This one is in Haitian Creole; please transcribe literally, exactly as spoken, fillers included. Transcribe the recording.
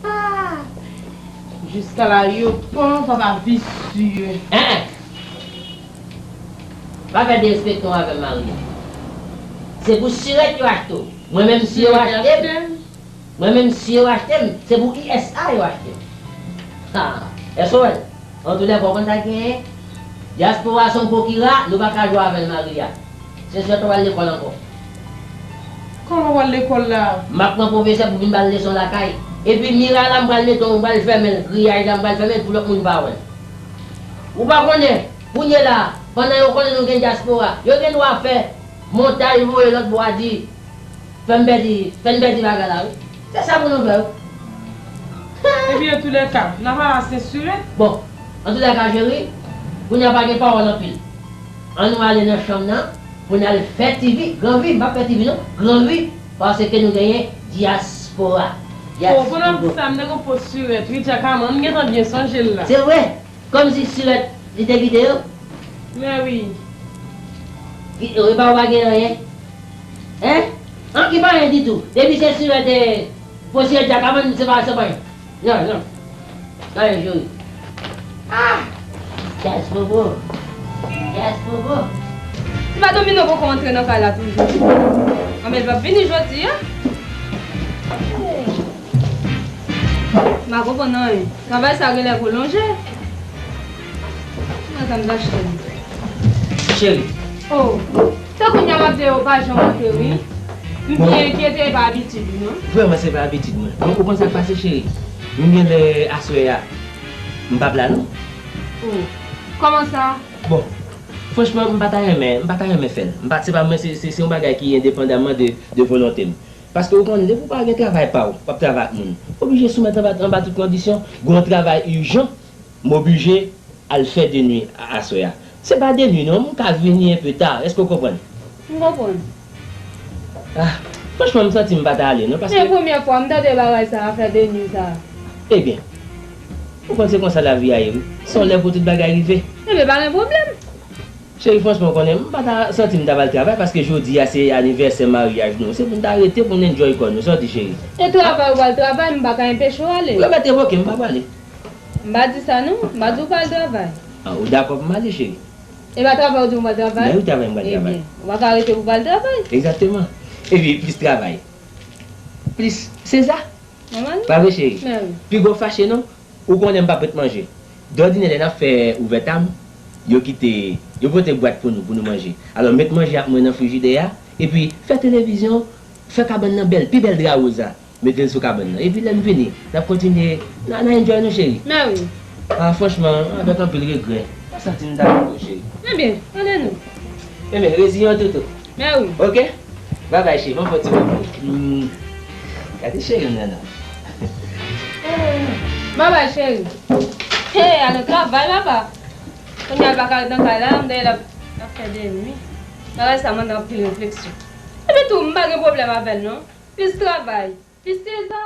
Ah! Jiska la, yo pran papa visye. En, en! Pa fè derespekte w avè m, Maria. Se pou sirèt yo achte w. Mwen menm si yo achte m, mwen menm si yo achte m, se pou I S A yo achte m. Ha! Èske w wè l? Antoulèka, w konn sa k genyen? Dyaspora se yon pokira, nou pa ka jwe avè l, Maria. Se sèten w al lekòl ankò. Kòman w al lekòl la? M ap pran pwofesè pou vin ba l leson lakay. Epi mira la, m pral mete, m pral fèmen l, griyaj la, m pral fèmen l pou lòt moun pa wè l. Ou pa konnen, kounye la, pandan yo konnen nou gen dyaspora, yo gen dwa fè montaj voye lòt bò a di, fè m pèdi, fè n pèdi bagay la, wi. Se sa pou nou fè, wi. Epi antoulèka, n ap al a Sent Sirèt. Bon, antoulèka, cheri, kounye a pa gen pawòl anpil. Ann nou ale nan chanm nan pou n al fè TV, gran vi, m p ap fè TV non, gran vi, paske nou genyen dyaspora. O, pandan pou sa, m te gen post sirèt, wi, Djakaman, m gentan byen sonje l la. Se vre, kòmsi sirèt li te kite yo. Mè wi. Ki, repa ou pa gen anyen? Hein? An ki pa anyen ditou. Depi se sirèt, e, fo sirèt Djakaman, se pa, se pa anyen. Non, non. Gade, cheri. Ah! Djaz Bobo. Djaz Bobo. Ti madanm Domino poko antre nan kay la toujou. Anben, l p ap vini jodi a. M pa konprann anyen. Travay sa genlè pwolonje. Madanm Dachèn. Cheri. Oh. Se kounye a m ap di yo pa janm antre, wi. M byen enkyete, e pa abitid ou, non. Vrèman, se pa abitid mwen. Bon, ou konn sa k pase, cheri? M gen lè aswè a, m p ap la, non. Oh. Kòman sa? Bon, franchman, m pa ta renmen, m pa ta renmen fè l. M pa, se pa mwen, se, se, se yon bagay ki endepandaman de, de volonte m. Paske ou konnen, depi w pa gen travay pa w, w ap travay ak moun, w oblije soumèt anba, anba tout kondisyon. Gen yon travay ijan, m oblije al fè de nwi a, aswè a. Se pa de nwi non, m ka vini enpe ta, èske w konprann? M konprann. Ah, franchman, m santi m pa ta ale non, paske. Se premyè fwa m tande bagay sa, afè de nwi sa. Ebyen, ou konn se konsa lavi a ye, wi. Se yon lè pou tout bagay rive. Ebyen, pa gen pwoblèm. Cheri, franchman, ou konnen, m pa ta santi m ta pral travay, paske jodi a se anivèsè maryaj nou. Se pou n ta rete, pou n enjoy kò nou. Sa w di, cheri? E travay ou pral travay, m pa ka enpeche w ale. Yo mèt revoke m, m pa prale. M pa di sa non, m pa di w pral travay. Ah, ou dakò pou m ale, cheri? E pa travay ou di m pral travay? Mè wi, travay m pral travay. Ebyen, ou pa ka rete pou pral travay. Egzakteman. Epi plis travay, plis seza. Nòmal. Pa vre, cheri? Mè wi. Piga w fache non. Ou konnen m p ap ret manje. Dòdinè, lè n ap fè ouvètam, yo kite, yo pote bwat pou nou, pou nou manje. Alò, met manje ak mwen nan frijidè a, epi fè televizyon, fè kabann nan bèl, pi bèl dra woz la. Mete l sou kabann nan. Epi lè n vini, n ap kontinye, n a, n a enjoy nou, cheri. Mè wi. Ah, franchman, avèk anpil regrè. M santi m ta pito, cheri. Ebyen, ale nou. Ebyen, reziyen w toutou. Mè wi. Ok? Babay, cheri, ban m fè yon ti moman. Hmm. Gade cheri m nan, non. Babay, cheri. Hey, ale travay, papa. Kounye a l pa ka ret nan kay la, m dèyè l ap, l ap fè de nwi. Bagay sa mande anpil refleksyon. Epi tou, m pa gen pwoblèm avè l, non. Plis travay. Plis seza.